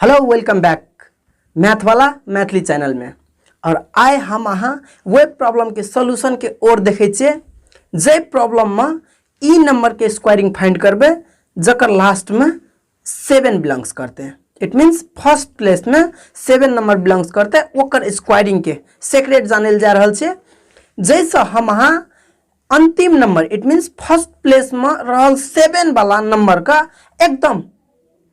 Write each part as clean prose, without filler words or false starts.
Hello welcome back math वाला Maithili channel में। और आइ हम अहाँ वेब प्रॉब्लम के सोल्यूशन के ओर देखै छियै, जे प्रॉब्लम में ई नंबर के स्क्वायरिंग फाइंड करबै जकर लास्ट में 7 बिलोंग्स करते। It means first place में 7 नंबर बिलोंग्स करते, ओकर स्क्वायरिंग के सेक्रेट जानल जा रहल छै, जाहिसँ हम अहाँ अंतिम number it means first place में रहल 7 वाला नंबर का एकदम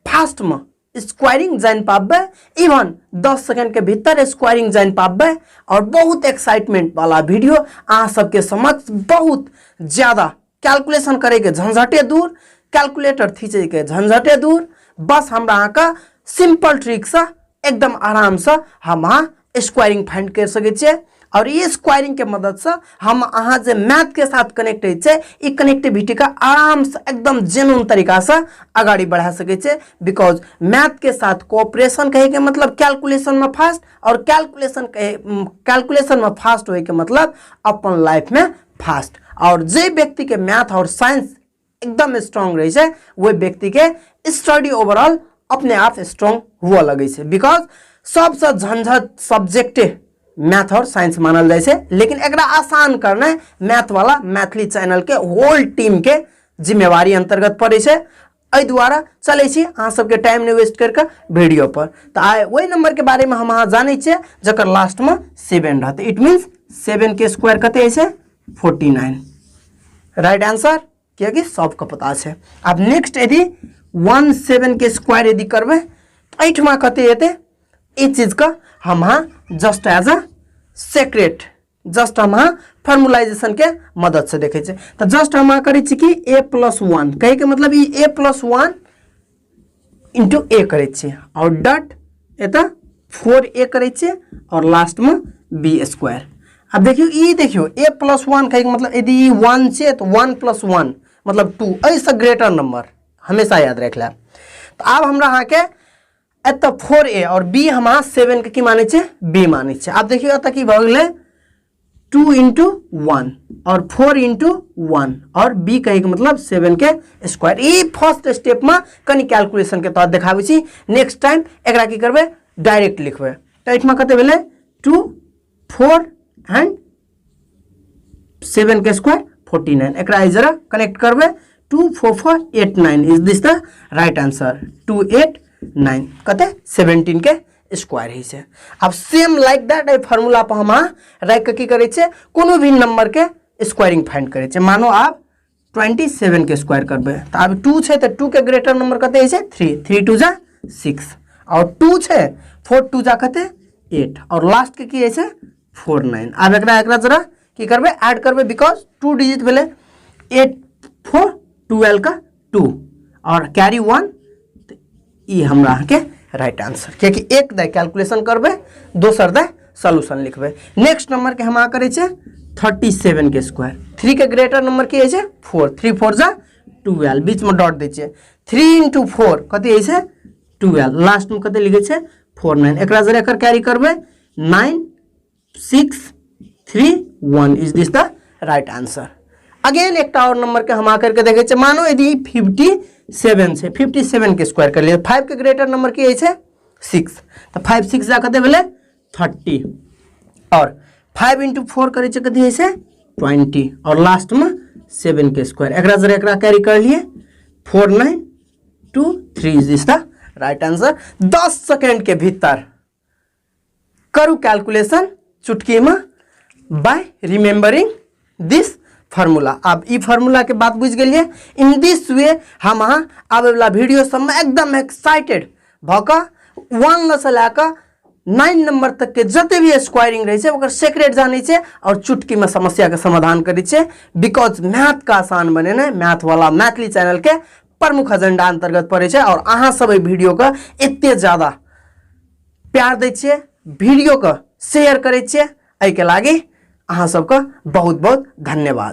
फास्ट में स्क्वायरिंग जान पाबे, इवन 10 सेकंड के भीतर स्क्वायरिंग जान पाबे। और बहुत एक्साइटमेंट वाला वीडियो अहाँ सबके समक्ष, बहुत ज्यादा कैलकुलेशन करे के झंझटे दूर, कैलकुलेटर खींचे के झंझटे दूर, बस हमरा अहाँ का सिंपल ट्रिक से एकदम आराम से हम अहाँ स्क्वायरिंग फाइंड कर सकै छियै। और ई स्क्वायरिंग के मदद से हम अहाँ जे मैथ के साथ कनेक्ट होइ छै, ई कनेक्टिविटी का आराम से एकदम जेन्युइन तरीका से अगाड़ी बढ़ा सकै छै। Because math के साथ कोऑपरेशन कहे के मतलब कैलकुलेशन में फास्ट, और कैलकुलेशन में फास्ट होए के मतलब अपन लाइफ में फास्ट। और जे व्यक्ति के मैथ और साइंस एकदम स्ट्रांग रहे छै, वही व्यक्ति के स्टडी ओवरऑल अपने आप स्ट्रांग हुआ लगे छै। Because सबसे झंझट सब्जेक्टे मैथ और साइंस मानल जाइ छै, लेकिन एकरा आसान करनाइ मैथ वाला मैथिली चैनल के होल टीम के जिम्मेवारी अंतर्गत पड़ै छै। एहि दुआरे चलै छी अहाँ सबके टाइम नहि वेस्ट करिके वीडियो पर। तऽ आइ ओहि नंबर के बारे में हम अहाँ जानै छियै जकर लास्ट में 7 रहतै। It means 7 के स्क्वायर कते होइ छै? 49 राइट आंसर, कियाकि सबके पता छै। आब नेक्स्ट यदि 1 7 के स्क्वायर यदि करबै तऽ एहिठमा कते एतै, ई चीजके हम अहाँ just as a secret just हम अहाँ फॉर्मुलाइजेशन के मदद से देखै छियै। तऽ जस्ट हम अहाँ करै छी कि ए प्लस 1 कहैके मतलब ई ए प्लस 1 इंटू ए करै छियै और डॉट एतऽ 4 ए करै छियै और लास्टमे बी स्क्वायर। आब देखियौ, ई देखियौ, ए प्लस 1 कहैके मतलब यदि ई 1 छै तऽ 1 प्लस 1 मतलब 2, एहिसँ ग्रेटर नंबर हमेशा याद राखि लेब। तऽ आब हमरा अहाँके एतऽ 4 ए और बी, हम अहाँ 7 के की मानै छियै? बी मानै छियै। आब देखियौ एतऽ की भऽ गेलै, 2 इंटू 1 और 4 इंटू 1 और बी कहे के मतलब 7 के स्क्वायर। ई फर्स्ट स्टेप में कनी कैलकुलेशन के तहत देखाबै छी, नेक्स्ट टाइम एकरा की करबै, डायरेक्ट लिखबै। तऽ एहिठमा कते भेलै? 2 4 एंड 7 के स्क्वायर 49। एकरा एहि जरा कनेक्ट करबै, 2 4 4 8 9 is this the right answer. 2 8 9 कते? 17 के स्क्वायर होइ छै। आब सेम लाइक that एहि फॉर्मूला पर हम अहाँ राखि कऽ की करै छियै, कोनो भी नंबर के स्क्वायरिंग फाइंड करै छियै। मानो आब 27 के स्क्वायर करबै, तऽ आब 2 छै तऽ 2 के ग्रेटर नंबर कते होइ छै? 3, 3 2 जा 6 और 2 छै, 4 2 जा कते? 8 और लास्ट के की होइ छै? 4 9। आब एकरा एकरा जरा की करबै, ऐड करबै, because 2 digit भेलै, 8 4 12 का 2 और कैरी 1। ई हमरा अहाँके राइट आंसर, कियाकि एक दाय कैलकुलेशन करबै, दोसर दाय सोल्यूशन लिखबै। नेक्स्ट नंबर के हम अहाँ करै छियै 37 के स्क्वायर। 3 के ग्रेटर नंबर की होइ छै? 4, 3 4 जा 12, बीच में डॉट दै छियै, 3 इंटू 4 कते होइ छै? 12, लास्ट में कते लिखै छै? 4 9। एकरा जरा एकर कैरी करबै, 9 6 3 1 is this the right answer. Again एकटा और नंबर के हम आकर के देखै छियै। मानो यदि 57 छै, 57 के स्क्वायर कर लियै, 5 के ग्रेटर नंबर की होइ छै? 6, तऽ 5 6 जा कते भेलै? 30 और 5 इंटू 4 करै छै कते होइ छै? 20 और लास्ट में 7 के स्क्वायर। एकरा जरा एकरा कैरी कर लिए, 4 9 2 3 is this the right answer. 10 second के भीतर करू कैलकुलेशन चुटकी में बाय रिमेम्बरिंग this formula. आब ई फॉर्मूला के बात बुझि गेलियै। इन this way हम अहाँ आबैवला वीडियो सबमे एकदम एक्साइटेड भऽ कऽ 1 से लए कऽ 9 नंबर तक के जते भी स्क्वायरिंग रहै छै ओकर सीक्रेट जानै छै और चुटकी में समस्या के समाधान करै छै। Because math के आसान बनेनाइ मैथ वाला मैथिली चैनल के प्रमुख एजेंडा अंतर्गत पड़ै छै। और अहाँ सब एहि वीडियो के एते ज्यादा प्यार दै छियै, वीडियो के शेयर करै छियै, एहिके लागी अहाँ सबके बहुत बहुत धन्यवाद।